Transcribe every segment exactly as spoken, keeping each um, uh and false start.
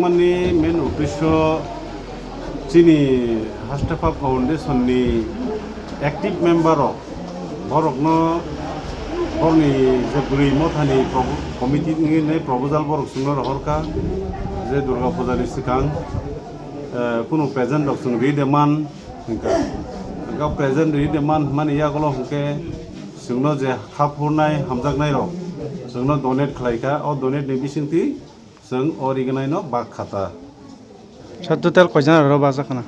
Ni main uddesho chini Hastepha Foundation ni active member rok, borokno borokni je bwrwi mothani propo-, committee ni proposal borok chwngno rohorkha je Durga Puja ni swkang, eh, kunu present rok chwng ri de man hwnkha. Hwnkha present ri de man hwnmani yagulo hwnkhe chwngno je kha phurnai hamjaknai rok chwngno donate khlaikha, o donate ni bisingtwi chwng o rignai no bak khata. Sa total koijan aro bajak khana?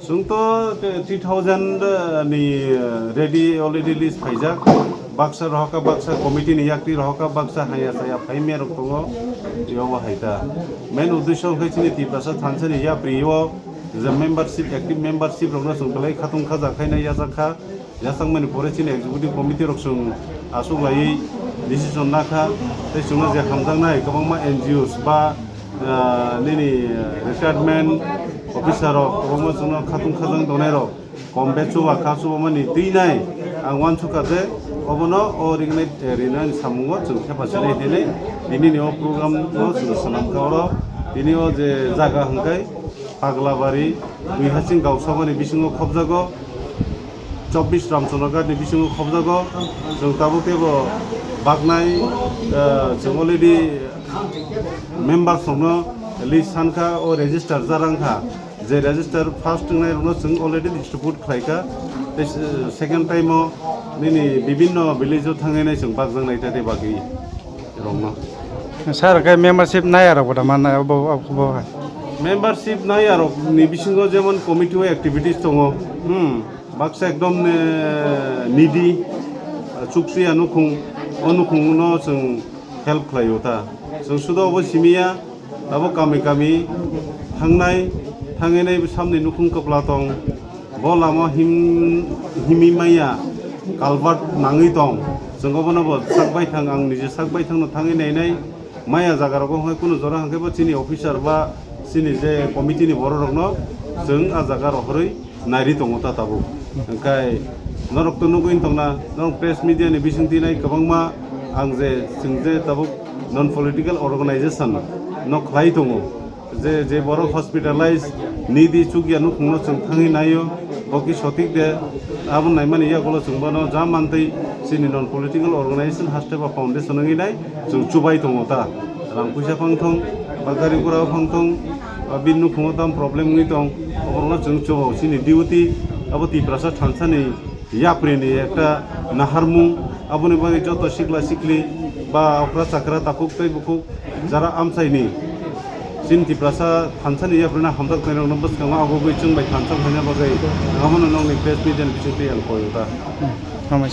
Chwng to three thousand ni ready already list phaijak. Baksa rohorkha, baksa committee ni yakti rohorkha, baksa haya saya phaimya rok tongo. Yobo hai ta. Main uddesho hwnkhe chini Tiprasa thansa ni yapri o je membership, active membership rokno chwng belai khatung khaja khaina yachak kha. Yachakmani pore chini executive committee rok chwng aswk laiwi decision nakha, tei chwngno je hamjaknai kwbangma N G Os ba, ah, nini retirement officer rok kwbangma chwngno khatung khajang tongnai rok kom be chuba kha, chubamani twi nai ang uansukha je obono o rignai, eh, rinani samungo chwng khepa sinai hinwi tinini o program o chwng swnamkha. Oro tini o je jaga hwnkhe Paglabari, Buihasing Gausabani bisingo khopjago. Chobbish Ramchandraghat ni bisingo khopjago. Chwng tabuk teibo baknai, eh, chwng already members rokno list sankha, o register jarang kha. Je register first wngnai rokno chwng already distribute khlaikha. Tei, eh, second time o nini bibinno village o thangwi nai chwng bakjaknai tei bagwi rokno. Sir, khe membership nai arok bo da man nai bo, bo, bo hai. Membership nai arok ni bisingo jemon committee o activities tongo. Hmm. Baksa ekdom, eh, needy, eh, chuksuya nukhung, o nukhung no chwng help khlaio ta. Chwng sudo obo simiya, abo kami kami thangnai, thangwi nai samni nukhung kwpla tong, bo lama him, himi maya, culvert nangwi tong. Chwng obono bo sak baithang, ang nije sak baithang no thangwi nainai. Maya jaga rogo hwnkhai kunu jora hwnkhe bo chini officer ba chini je committee ni borok rokno chwng a jaga rohorwi nairi tongo ta tabuk. Hwnkhe norok to nugwi tongna, norok press media ni bisingtwi nai kwbangma ang je chwng je tabuk non political organization no khlai tongo. Je, je borok hospitalize needy chukya nukhungno chwng thangwi naio, bo ki sotik de, abo naimani yagulo chwng bono ja mantwi chini non political organization Hastepha Foundation wngwi nai chwng chubai tongo ta. Rang puisa phang thung, ba gari gura phang thung, ba bini nukhungo tam problem wngwi tong, oborokno chwng chubo. Chini duty abo Tiprasa thansa ni yapri ni ekta naharmung, aboni bagwi joto sikla sikli ba okra chakra takhuk tei bukhuk jara amchai ni chini Tiprasa thansa ni yapri no hamjak nai rok no bwskango abo bai chwng bai thansa phaina bagwi abono nokni press media ni bisingtwi ang koi ta. Hambai.